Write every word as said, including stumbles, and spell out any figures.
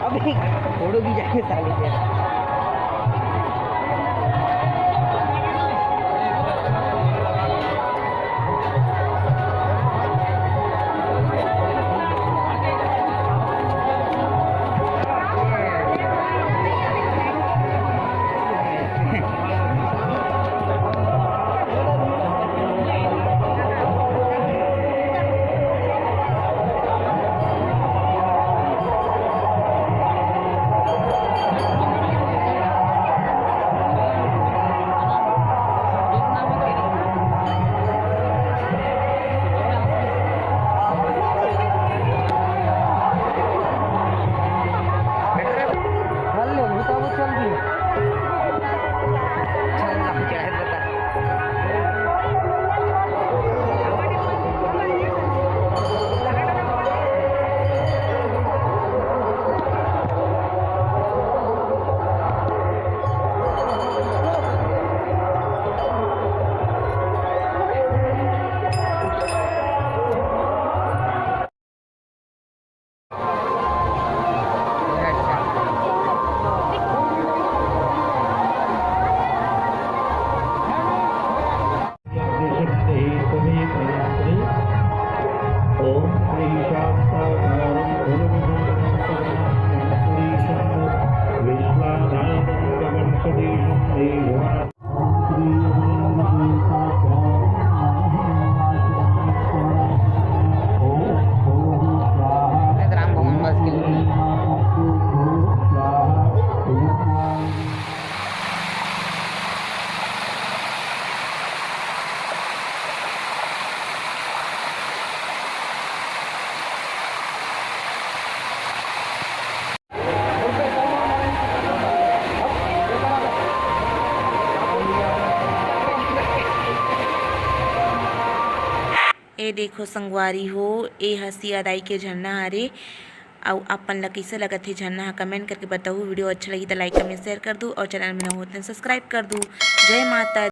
अभी फोड़ो भी जाके साले के। राम भगवान बस के लिए। ए देखो संगवारी हो, ए ह सिया दाई के झरना हरे। अउ अपन ला कइसे लगत हे झरना ह, comment करके बताहू। Video अच्छा लगी त like, comment, share कर दू अउ channel में नवा हो त subscribe कर दू। जय माता।